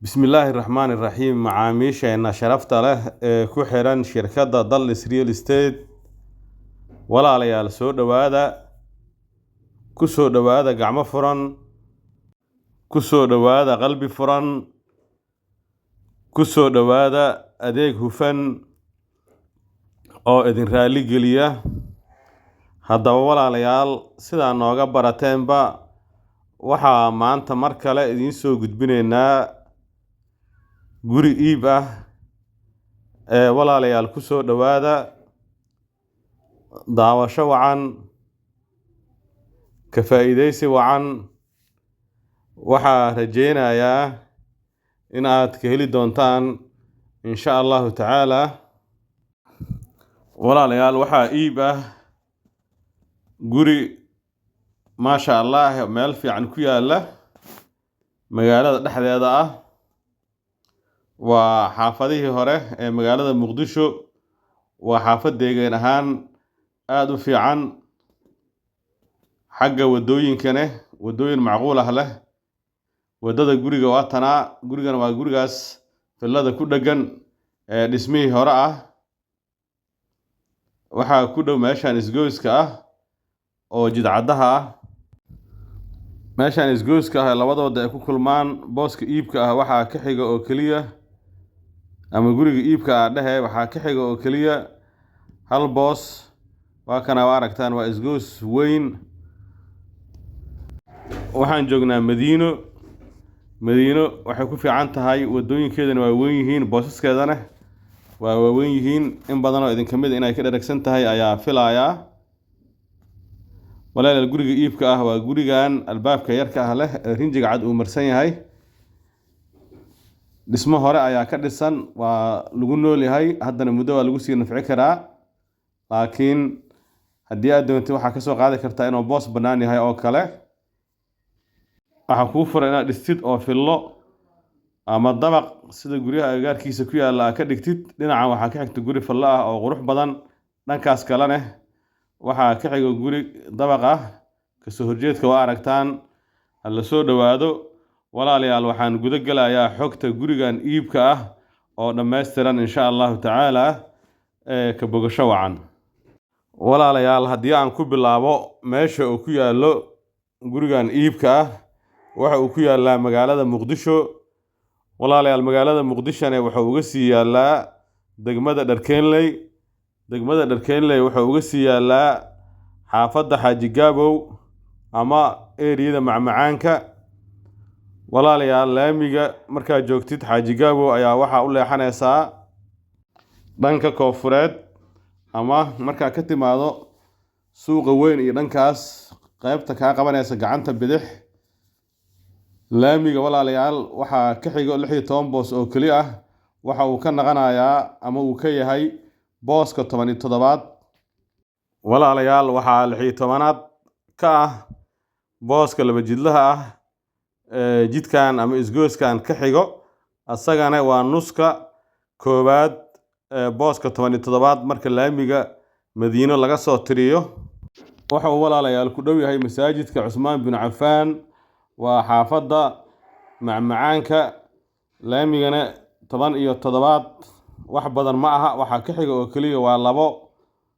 Bismillaahi Raxmaani Raxiim. Macaamiisheena sharafta leh ee ku xiran shirkadda Dallis Real Estate, walaalayaal, soo dhowaada, ku soo dhowaada gacmo furan, ku soo dhowaada qalbi furan, ku soo dhowaada adeeg hufan oo idin raali geliya. Haddaba walaalayaal, sidaa nooga barateenba, waxaa maanta mar kale idiin soo gudbinaynaa guri iib ah ee walaalayaal ku soo dhowaada, daawasho wacan, ka faa'iidaysi wacan. Waxaa rajeynayaa in aad ka heli doontaan, insha Allahu tacaala. Walaalayaal, waxaa iib ah guri, maasha Allah, meel fiican ku yaala magaalada dhexdeeda ah. Waa xaafadihii hore ee magaalada Muqdisho. Waa xaafad deegaan ahaan aada u fiican, xagga wadooyinkane wadooyin macquul ah leh. Wadada guriga waa tanaa. Gurigana waa gurigaas villada ku dhegan ee dhismihii hore ah. Waxaa ku dhow meeshan isgoyska ah oo jidcadaha ah. Meeshan isgoyska ah ee labada wada ay ku kulmaan, booska iibka ah waxaa ka xiga oo keliya, ama guriga iibka ah dhehe, waxaa ka xiga oo keliya hal boos. Waa kana, waa aragtaan, waa isgoys weyn. Waxaan joognaa Madiino. Madiino waxay ku fiican tahay wadooyinkeedana waa weyn yihiin, boosaskeedana waa waaweyn yihiin. In badan oo idinka mid inay ka dheragsan tahay ayaa filayaa. Walaalayaal, guriga iibka ah waa gurigan albaabka yarka ah leh ee rinjiga cad uu marsan yahay. Dhismo hore ayaa ka dhisan, waa lagu nool yahay, haddana muddo waa lagu sii nafci karaa, laakiin haddii aad doontid waxaa kasoo qaadi kartaa inuu boos bannaan yahay oo kale. Waxaa kuu furan inaad dhistid oo fillo ama dabaq sida guryaha agagaarkiisa ku yaalla aad ka dhigtid. Dhinacan waxaa ka xigta guri fillo ah oo qurux badan, dhankaas kalena waxaa ka xiga guri dabaq ah. Kasoo horjeedka waa aragtaan. Ha la soo dhowaado walaalayaal. Waxaan guda gelayaa xogta gurigan iibka ah oo dhammaystiran, insha Allahu tacaala, ee ka bogasho wacan. Walaalayaal, haddii aan ku bilaabo meesha uu ku yaallo gurigan iibka ah, waxa uu ku yaallaa magaalada Muqdisho. Walaalayaal, magaalada Muqdishone wuxuu uga sii yaallaa degmada Dharkeenley. Degmada Dharkeenley wuxuu uga sii yaallaa xaafadda Xaaji Gaabow ama eriyada Macmacaanka. Walaalayaal, laamiga markaad joogtid Xaaji Gaabow ayaa waxaa u leexanaysaa dhanka koonfureed, ama markaa ka timaado suuqa weyn iyo dhankaas, qaybta kaa qabanaysa gacanta bidix. Laamiga, walaalayaal, waxaa ka xigo 16 boos oo keli ah. Waxa uu ka naqanayaa ama uu ka yahay booska 17aad. Walaalayaal, waxaa 16aad ka ah booska laba jidlaha ah ee jidkan ama isgoyskan ka xigo. Asagana waa nuska koowaad ee booska 17aad marka laamiga Madiino laga soo tiriyo. Waxa uu, walaalayaal, ku dhow yahay masaajidka Cusmaan bin Cafaan. Waa xaafadda Macmacaanka. Laamigana 17aad wax badan ma aha. Waxaa ka xiga oo keliya waa labo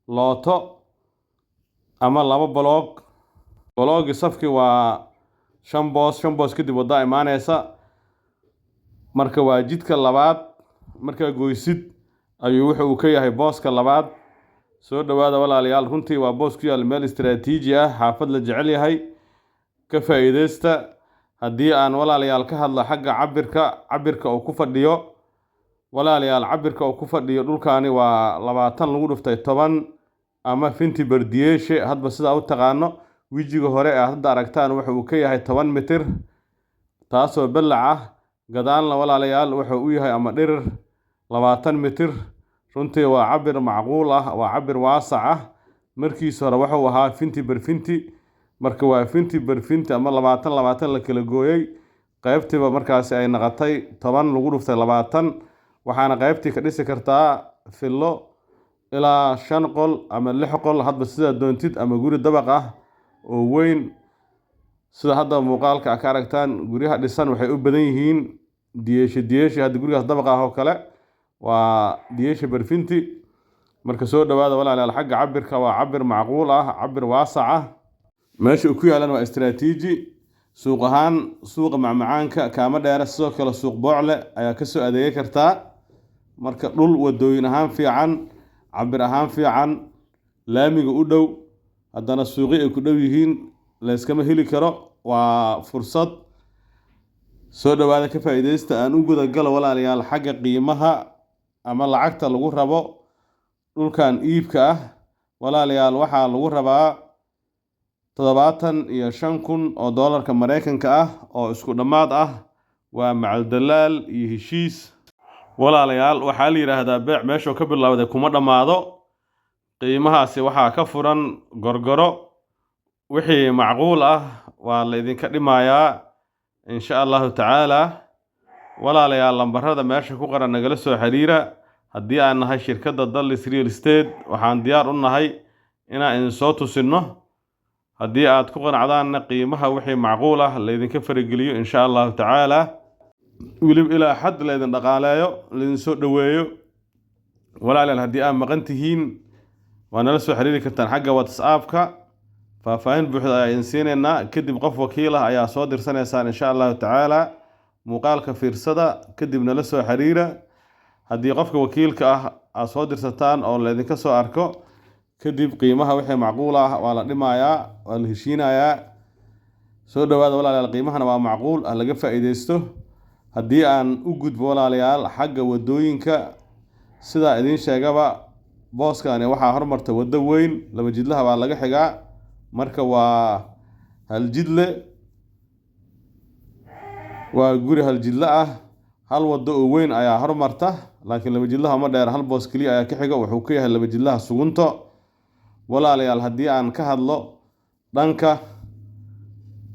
looto ama labo baloog. Baloogi safki waa shan boos. Shan boos kadib waddaa imaaneysa. Marka waa jidka labaad markaa goysid ayuu wuxu uu ka yahay booska labaad. Soo dhowaada walaalayaal. Runtii waa boos ku yaal meel istaraatiiji ah, xaafad la jecel yahay, ka faa'iidaysta. Haddii aan, walaalayaal, ka hadlo xagga cabirka, cabirka uu ku fadhiyo, walaalayaal, cabirka uu ku fadhiyo dhulkaani waa 20 lagu dhuftay 10 ama 20 bardiyeeshe, hadba sidaa u taqaano. Wejiga hore ee hadda aragtaan wuxa uu ka yahay 10 mitir, taasoo ballac ah. Gadaalna, walaalayaal, wuxuu u yahay ama dhirir 20 mitir. Runtii waa cabir macquul ah, waa cabir waasac ah. Markiisa hore wuxuu ahaa 20 bar 20. Marka waa 20 bar 20 ama 20 20 la kala gooyey, qaybtiiba markaasi ay noqotay 10 lagu dhuftay 20. Waxaana qaybtii ka dhisi kartaa fillo ilaa shan qol ama lix qol, hadba sidaa doontid, ama guri dabaq ah oo weyn. Sida hadda muuqaalka ka aragtaan, guryaha dhisan waxay u badan yihiin Diyeeshe diyeeshe hadda gurigaas dabaqa ah oo kale waa diyeeshe barfinti. Marka soo dhawaada walaalayaal. Xagga cabirka waa cabir macquul ah, cabir waasac ah. Meesha uu ku yaalan waa istiraatiiji suuq ahaan, suuqa macmacaanka kaama dheera, sidoo kale suuq Boocle ayaa kasoo adeegi kartaa. Marka dhul wadooyin ahaan fiican, cabir ahaan fiican, laamiga u dhow, haddana suuqyo ay ku dhow yihiin layskama heli karo, waa fursad. Soo dhawaada, ka faa'iidaysta. Aan u gudagalo walaalayaal xagga qiimaha ama lacagta lagu rabo dhulkan iibka ah. Walaalayaal, waxaa lagu rabaa 75,000 oo doolarka Mareykanka ah oo isku dhammaad ah, waa macal dalaal iyo heshiis. Walaalayaal, waxaa la yidhaahdaa beec meeshuu ka bilowday kuma dhammaado. Qiimahaasi waxaa ka furan gorgoro, wixii macquul ah waa la idinka dhimayaa insha Allahu tacaala. Walaalayaal, lambarada meesha ku qoran nagala soo xiriira. Haddii aan nahay shirkadda Dallis Real Estate, waxaan diyaar u nahay inaan idin soo tusinno. Haddii aad ku qanacdaanna, qiimaha wixii macquul ah laydinka farageliyo insha Allahu tacaala, weliba ilaa xad laydin dhaqaaleeyo, laydin soo dhoweeyo. Walaalayaal, haddii aad maqan tihiin, waa nala soo xiriiri kartaan xagga WhatsApp-ka. Faahfaahin buuxda ayaa idin siinaynaa, kadib qof wakiil ah ayaa soo dirsanaysaan insha Allahu tacaala. Muuqaalka fiirsada, kadib nala soo xiriira. Haddii qofka wakiilka ah aad soo dirsataan oo laydinka soo arko, kadib qiimaha wixii macquul ah waa la dhimayaa, waa la heshiinayaa. Soo dhawaada walaalayaal, qiimahana waa macquul ah, laga faa'iidaysto. Haddii aan u gudbo walaalayaal xagga wadooyinka, sidaa idiin sheegaba, booskani waxaa hormarta waddo weyn, laba jidlaha baa laga xigaa. Marka waa hal jidle, waa guri hal jidle ah, hal waddo oo weyn ayaa hormarta, laakiin laba jidlaha ma dheer, hal boos keliya ayaa ka xiga, wuxuu ka yahay laba jidlaha sugunto. Walaalayaal, haddii aan ka hadlo dhanka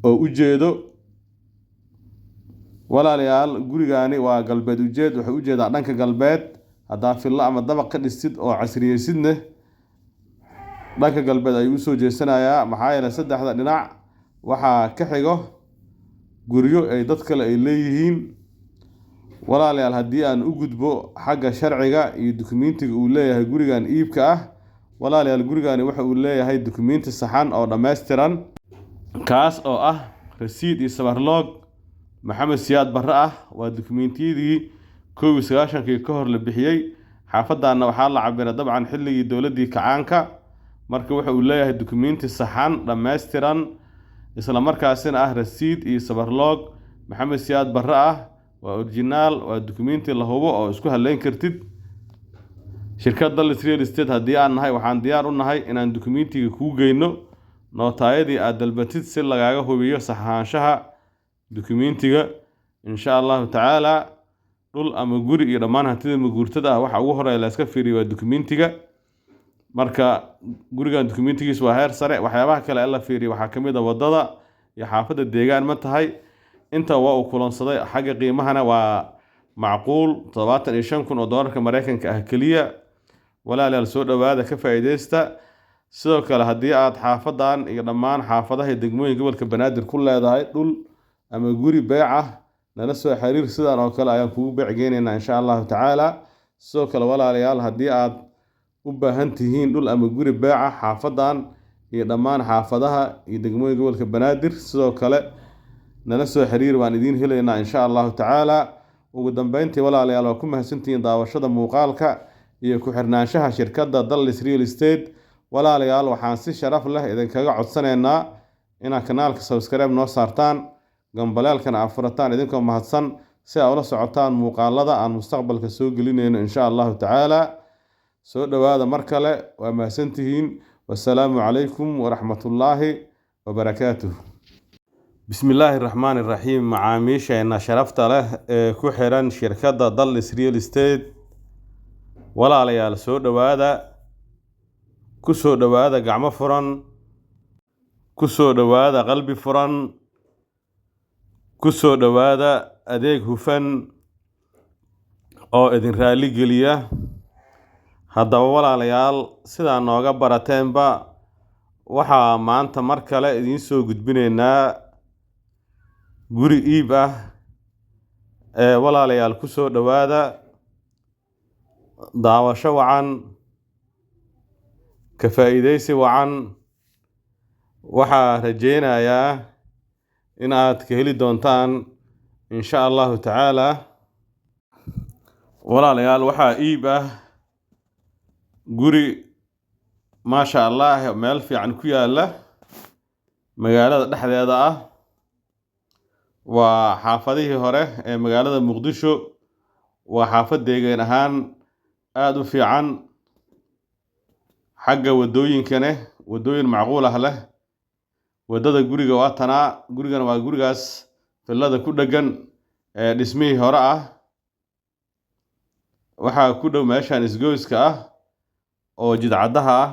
oo ujeedo, walaalayaal, gurigani waa galbeed ujeed, wuxuu ujeedaa dhanka galbeed. Haddaa fillo ama dabaq ka dhistid oo casriyeysidne, dhanka galbeed ayuu usoo jeesanayaa, maxaa yeelay saddexda dhinac waxaa ka xigo guryo ay dad kale ay leeyihiin. Walaalayaal, haddii aan u gudbo xagga sharciga iyo dukumentiga uu leeyahay gurigan iibka ah, walaalayaal, gurigani waxa uu leeyahay dukumenti saxan oo dhammaystiran, kaas oo ah rasiid iyo sabarloog Maxamed Siyaad Barre ah. Waa dukumentiyadii 91-kii ka hor la bixiyey. Xaafadana waxaa la cabiray dabcan xilligii dowladdii kacaanka. Marka waxa uu leeyahay dukumenti saxan dhammaystiran, isla markaasina ah rasiid iyo sabarloog Maxamed Siyaad Barre ah. Waa original, waa dukumenti la hubo oo isku haleyn kartid. Shirkadda Dallis Real Estate haddii aan nahay, waxaan diyaar u nahay inaan dukumentiga kuu geyno nootaayadii aad dalbatid, si lagaaga hubiyo sax ahaanshaha dukumentiga insha Allahu tacaala. Dhul ama guri iyo dhammaan hantida maguurtada ah, waxa ugu horeeya la iska fiiriyo waa dukumentiga. Marka gurigan dukumentigiisa waa heer sare. Waxyaabaha kale ee la fiiriyo waxaa ka mid ah waddada iyo xaafadda deegaan ma tahay. Inta waa uu kulansaday. Xagga qiimahana waa macquul, 75,000 oo doolarka Mareykanka ah keliya. Walaalayaal, soo dhawaada, ka faa'iidaysta. Sidoo kale, haddii aad xaafadan iyo dhammaan xaafadaha iyo degmooyinka gobolka Banaadir ku leedahay dhul ama guri beec ah, nala soo xiriir. Sidan oo kale ayaan kugu beec geynaynaa insha Allahu tacaala. Sidoo kale walaalayaal, haddii aad u baahan tihiin dhul ama guri beec ah xaafadan iyo dhammaan xaafadaha iyo degmooyinka gobolka Banaadir, sidoo kale nala soo xiriir, waan idiin helaynaa insha Allahu tacaala. Ugu dambeyntii walaalayaal, waa ku mahadsantihiin daawashada muuqaalka iyo ku xirnaanshaha shirkadda Dallis Real Estate. Walaalayaal, waxaan si sharaf leh idinkaga codsanaynaa inaad kanaalka subscribe noo saartaan, gambaleelkana aad furataan, idinkoo mahadsan, si aad ula socotaan muuqaalada aan mustaqbalka soo gelinayno insha Allahu tacaala. Soo dhawaada mar kale, waa mahadsantihiin. Wasalaamu calaykum waraxmatullaahi wabarakaatuh. Bismi illaahi raxmaani raxiim. Macaamiisheena sharafta leh ee ku xiran shirkadda Dallis Real Estate, walaalayaal, soo dhawaada, ku soo dhawaada gacmo furan, ku soo dhawaada qalbi furan, ku soo dhawaada adeeg hufan oo idin raali geliya. Haddaba walaalayaal, sidaa nooga barateenba, waxaa maanta mar kale idiin soo gudbinaynaa guri iib ah. Ee walaalayaal, ku soo dhowaada daawasho wacan, ka faa'iidaysi wacan. Waxaa rajeynayaa in aad ka heli doontaan, insha Allahu tacaala. Walaalayaal, waxaa iib ah guri, maasha Allah, meel fiican ku yaala magaalada dhexdeeda ah. Waa xaafadihii hore ee magaalada Muqdisho. Waa xaafad deegaan ahaan aada u fiican, xagga wadooyinkane wadooyin macquul ah leh. Wadada guriga waa tanaa. Gurigana waa gurigaas villada ku dhegan ee dhismihii hore ah. Waxaa ku dhow meeshan isgoyska ah oo jidcadaha ah.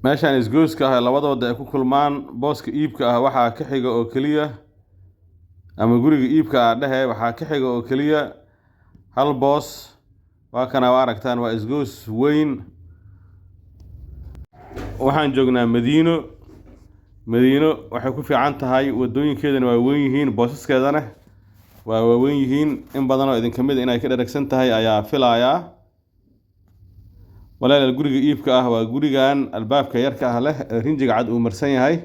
Meeshan isgoyska ah ee labada wada ay ku kulmaan, booska iibka ah waxaa ka xiga oo keliya, ama guriga iibka ah dhehe, waxaa ka xiga oo keliya hal boos. Waa kana, waa aragtaan, waa isgoys weyn. Waxaan joognaa Madiino. Madiino waxay ku fiican tahay wadooyinkeedana waa weyn yihiin, boosaskeedana waa waaweyn yihiin. In badan oo idinka mid inay ka dheragsan tahay ayaa filayaa. Walaalayaal, guriga iibka ah waa gurigan albaabka yarka ah leh ee rinjiga cad uu marsan yahay.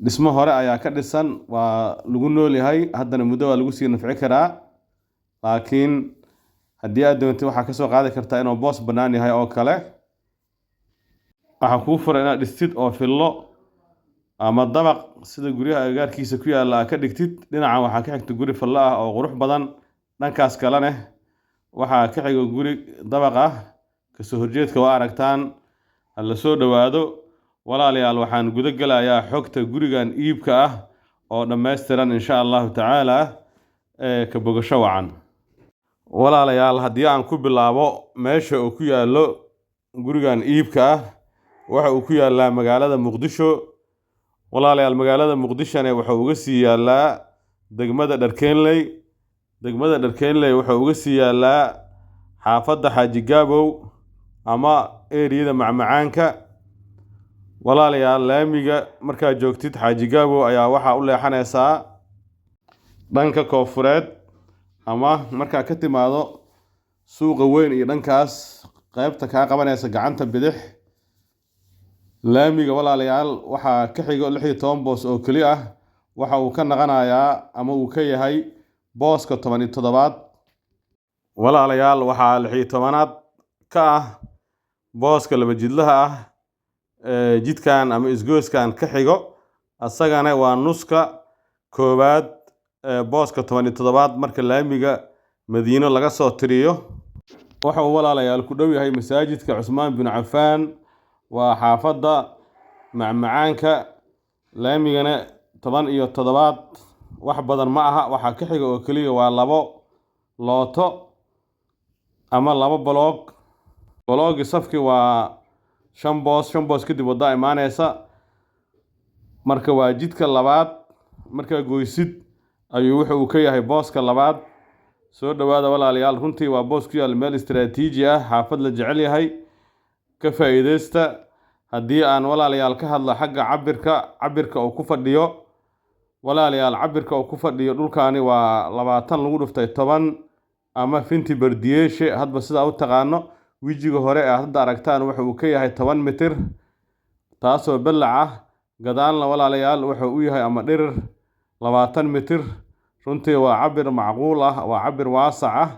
Dhismo hore ayaa ka dhisan, waa lagu nool yahay, haddana muddo waa lagu sii nafci karaa, laakiin haddii aad doontid waxaa kasoo qaadi kartaa inuu boos bannaan yahay oo kale. Waxaa kuu furan inaad dhistid oo fillo ama dabaq sida guryaha agagaarkiisa ku yaalla aad ka dhigtid. Dhinacan waxaa ka xigta guri fillo ah oo qurux badan, dhankaas kalena waxaa ka xiga guri dabaq ah. Kasoo horjeedka waa aragtaan. Ha la soo dhowaado, walaalayaal. Waxaan guda gelayaa xogta gurigan iibka ah oo dhammaystiran, insha Allahu tacaala. Ee ka bogasho wacan, walaalayaal. Haddii aan ku bilaabo meesha uu ku yaallo gurigan iibka ah, waxa uu ku yaallaa magaalada Muqdisho. Walaalayaal, magaalada Muqdishone wuxuu uga sii yaallaa degmada Dharkeenley. Degmada Dharkeenley wuxuu uga sii yaallaa xaafadda Xaaji Gaabow ama eriyada Macmacaanka. Walaalayaal, laamiga markaad joogtid Xaaji Gaabow ayaa waxaa u leexanaysaa dhanka koonfureed, ama markaa ka timaado suuqa weyn iyo dhankaas, qaybta kaa qabanaysa gacanta bidix. Laamiga, walaalayaal, waxaa ka xigo 16 boos oo keli ah. Waxa uu ka naqanayaa ama uu ka yahay booska 17aad. Walaalayaal, waxaa 16aad ka ah booska laba jidlaha ah ee jidkan ama isgoyskan ka xigo. Asagana waa nuska koowaad ee booska 17aad marka laamiga Madiino laga soo tiriyo. Waxa uu, walaalayaal, ku dhow yahay masaajidka Cusmaan bin Cafaan. Waa xaafadda Macmacaanka. Laamigana 17aad wax badan ma aha. Waxaa ka xiga oo keliya waa labo looto ama labo baloog. Baloogi safki waa shan boos. Shan boos kadib waddaa imaaneysa. Marka waa jidka labaad markaa goysid ayuu wuxu uu ka yahay booska labaad. Soo dhowaada, walaalayaal. Runtii waa boos ku yaal meel istaraatiiji ah, xaafad la jecel yahay. Ka faa'iidaysta. Haddii aan, walaalayaal, ka hadlo xagga cabirka, cabirka uu ku fadhiyo, walaalayaal, cabirka uu ku fadhiyo dhulkaani waa 20 lagu dhuftay 10 ama finti bardiyeeshe, hadba sidaa u taqaano. Wejiga hore ee hadda aragtaan wuxa uu ka yahay 10 mitir, taasoo ballac ah. Gadaalna, walaalayaal, wuxuu u yahay ama dhirir 20 mitir. Runtii waa cabir macquul ah, waa cabir waasac ah.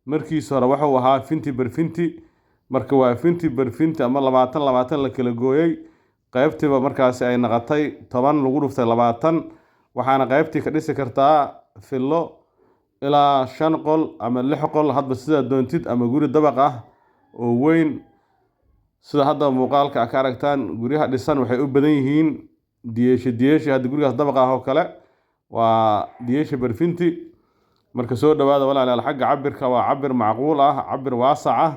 Markiisa hore wuxuu ahaa finti berfinti. Marka waa finti berfinti ama 20 20 la kala gooyey, qaybtiiba markaasi ay noqotay 10 lagu dhuftay 20. Waxaana qaybtii ka dhisi kartaa fillo ilaa shan qol ama lix qol, hadba sidaa doontid, ama guri dabaq ah oo weyn. Sida hadda muuqaalka ka aragtaan, guryaha dhisan waxay u badan yihiin diyeeshe diyeeshe. Hadda gurigaas dabaq ah oo kale waa diyeeshe berfinti. Marka soo dhawaada, walaalayaal. Xagga cabirka waa cabir macquul ah, cabir waasac ah.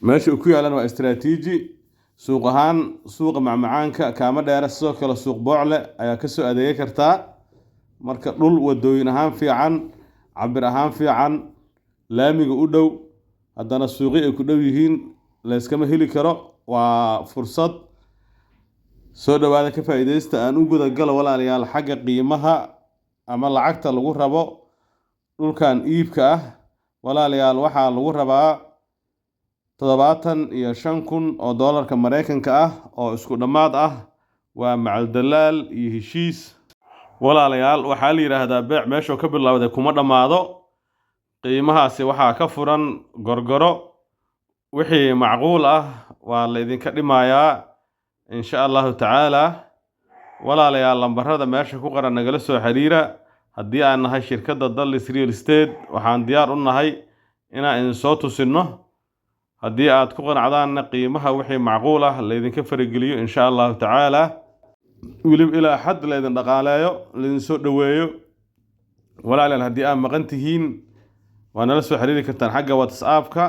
Meesha uu ku yaalan waa istaraatiiji. Suuq ahaan suuqa Macmacaanka kaama dheera, sidoo kale suuq Boocle ayaa kasoo adeegi kartaa. Marka dhul wadooyin ahaan fiican, cabir ahaan fiican, laamiga u dhow, haddana suuqyo ay ku dhow yihiin, layskama heli karo. Waa fursad. Soo dhawaada, ka faa'iidaysta. Aan u gudagalo, walaalayaal, xagga qiimaha ama lacagta lagu rabo dhulkan iibka ah, walaalayaal, waxaa lagu rabaa 75,000 oo doolarka Mareykanka ah oo isku dhammaad ah, waa macal dalaal iyo heshiis. Walaalayaal, waxaa la yidhaahdaa beec meeshuu ka bilowday kuma dhammaado. Qiimahaasi waxaa ka furan gorgoro, wixii macquul ah waa la idinka dhimayaa insha Allahu tacaala. Walaalayaal, lambarada meesha ku qoran nagala soo xiriira. Haddii aan nahay shirkadda Dallis Real Estate, waxaan diyaar u nahay inaan idin soo tusinno. Haddii aad ku qanacdaanna, qiimaha wixii macquul ah laydinka farageliyo insha Allahu tacaala, weliba ilaa xad laydin dhaqaaleeyo, laydin soo dhoweeyo. Walaalayaal, haddii aad maqan tihiin, waa nala soo xiriiri kartaan xagga WhatsApp-ka.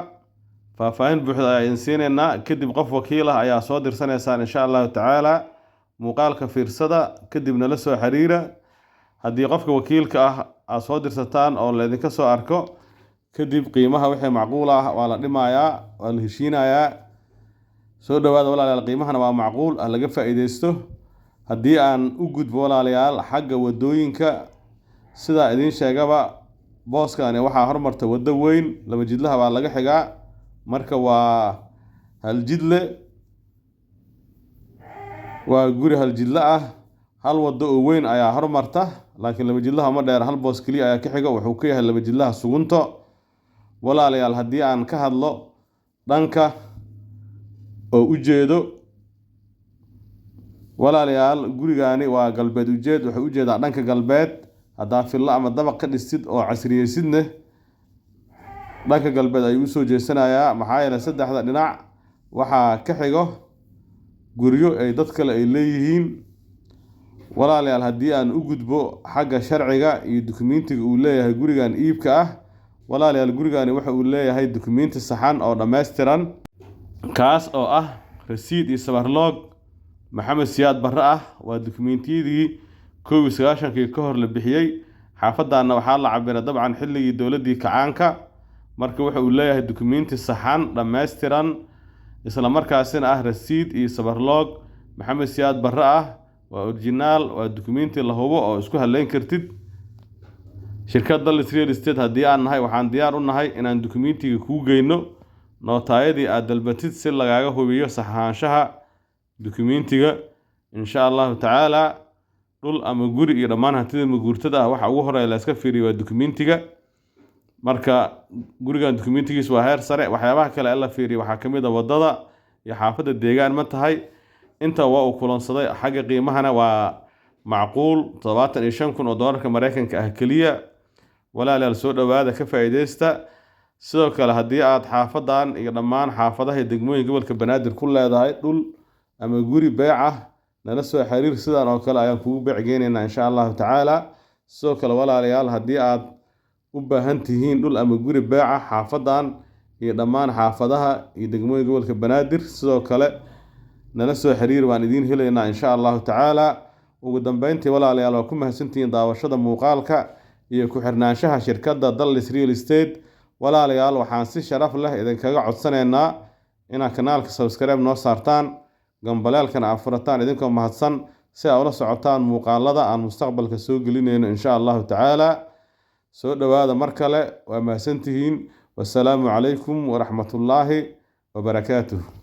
Faahfaahin buuxda ayaa idin siinaynaa. Kadib qof wakiil ah ayaa soo dirsanaysaan insha Allahu tacaala. Muuqaalka fiirsada, kadib nala soo xiriira. Haddii qofka wakiilka ah aad soo dirsataan oo laydinka soo arko, kadib qiimaha wixii macquul ah waa la dhimayaa, waa la heshiinayaa. Soo dhowaada walaalayaal, qiimahana waa macquul ah, laga faa'iidaysto. Haddii aan u gudbo, walaalayaal, xagga wadooyinka, sidaa idiin sheegaba, booskani waxaa hormarta waddo weyn, laba jidlaha baa laga xigaa. Marka waa hal jidle, waa guri hal jidle ah. Hal waddo oo weyn ayaa hormarta, laakiin laba jidlaha ma dheer, hal boos keliya ayaa ka xiga. Wuxuu ka yahay laba jidlaha sugunto. Walaalayaal, haddii aan ka hadlo dhanka oo ujeedo, walaalayaal, gurigani waa galbeed ujeed, wuxuu ujeedaa dhanka galbeed. Haddaa fillo ama dabaq ka dhistid oo casriyeysidne, dhanka galbeed ayuu usoo jeesanayaa, maxaa yeelay saddexda dhinac waxaa ka xigo guryo ay dad kale ay leeyihiin. Walaalayaal, haddii aan u gudbo xagga sharciga iyo dukumentiga uu leeyahay gurigan iibka ah, walaalayaal, gurigani waxa uu leeyahay dukumenti saxan oo dhammaystiran, kaas oo ah rasiid iyo sabarloog Maxamed Siyaad Barre ah. Waa dukumentiyadii 91-kii ka hor la bixiyey. Xaafadana waxaa la cabiray dabcan xilligii dowladdii kacaanka. Marka waxa uu leeyahay dukumenti saxan dhammaystiran, isla markaasina ah rasiid iyo sabarloog Maxamed Siyaad Barre ah. Waa original, waa dukumenti la hubo oo isku haleyn kartid. Shirkadda Dallis Real Estate haddii aan nahay, waxaan diyaar u nahay inaan dukumentiga kuu geyno nootaayadii aad dalbatid, si lagaaga hubiyo saxaanshaha dukumentiga insha Allahu tacaala. Dhul ama guri iyo dhammaan hantida maguurtada ah, waxa ugu horeeya la iska fiiriyo waa dukumentiga. Marka gurigan dukumentigiis waa heer sare. Waxyaabaha kale ee la fiiriyo waxaa ka mid ah waddada iyo xaafadda deegaan ma tahay. Inta waa uu kulansaday. Xagga qiimahana waa macquul, 75,000 oo doolarka Mareykanka ah keliya. Walaalayaal, soo dhowaada, ka faa'iidaysta. Sidoo kale, haddii aad xaafadan iyo dhammaan xaafadaha iyo degmooyinka gobolka Banaadir ku leedahay dhul ama guri beec ah, nala soo xiriir. Sidan oo kale ayaan kugu beec geynaynaa insha Allahu tacaala. Sidoo kale, walaalayaal, haddii aad u baahan tihiin dhul ama guri beec ah xaafadan iyo dhammaan xaafadaha iyo degmooyinka gobolka Banaadir, sidoo kale nala soo xiriir, waan idiin helaynaa insha Allahu tacaala. Ugu dambeyntii, walaalayaal, waa ku mahadsantihiin daawashada muuqaalka iyo ku xirnaanshaha shirkadda Dallis Real Estate. Walaalayaal, waxaan si sharaf leh idinkaga codsanaynaa inaad kanaalka subscribe noo saartaan, gambaleelkana aad furataan, idinkoo mahadsan, si aad ula socotaan muuqaalada aan mustaqbalka soo gelinayno insha Allahu tacaala. Soo dhowaada mar kale, waa mahadsantihiin. Wasalaamu calaykum waraxmatullaahi wabarakaatuh.